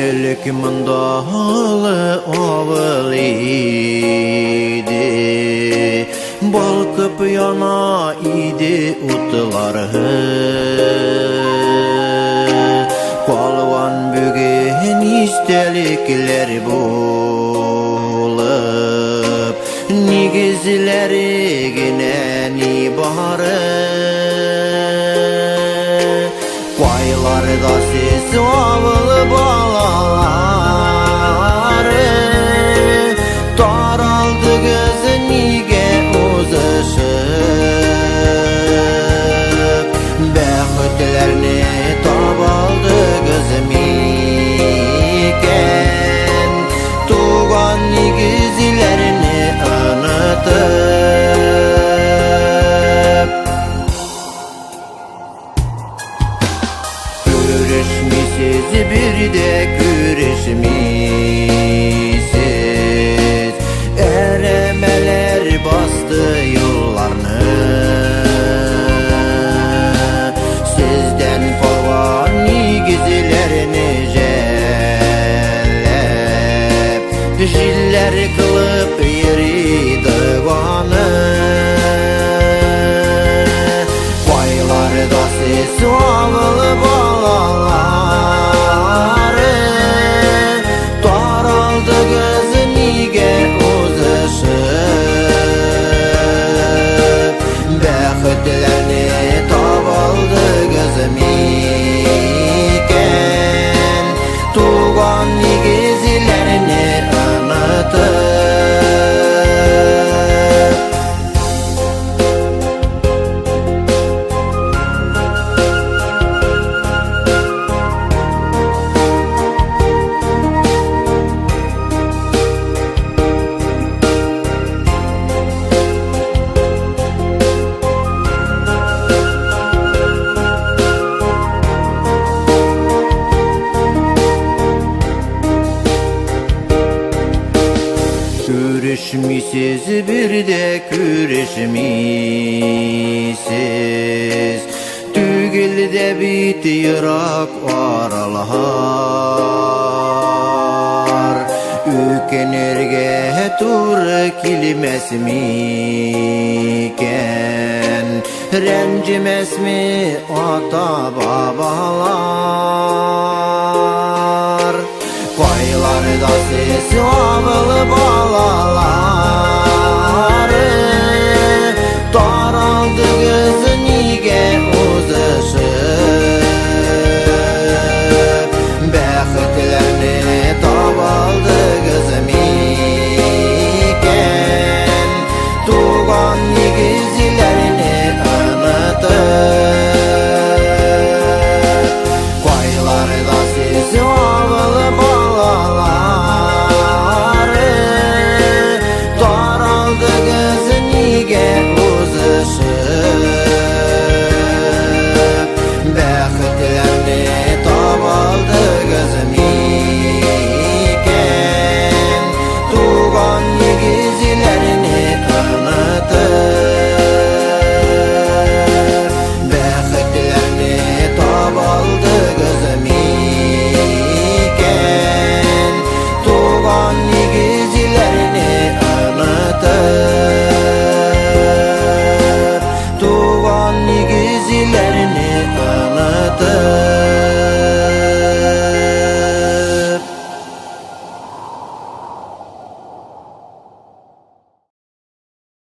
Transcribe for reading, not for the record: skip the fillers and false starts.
Элек монда олы авыл иде, Балкып яна иде утлары. Калган бүген истәлекләр булып, Нигезләре генә ни бары. Кайларда сез, авыл балалары, Таралдыгыз нигә узышып? Бәхетләрне табалдыгыз микән? Туган нигезләрне онытып. Күрешмисез бер дә күрешмисез, Әрәмәләр басты юлларны. Сездән калган нигезләрне жәлләп, Җилләр кылып йөри доганы. Кайларда сез, авыл балалары, Таралдыгыз нигә узышып? Бәхетләрне табалдыгыз микән? Туган нигезләрне онытып. Күрешмисез бер дә күрешмисез, Түгел дә бит ерак аралар. Үкенергә туры килмәс микән, Рәнҗемәсме ата-бабалар? Кайларда сез,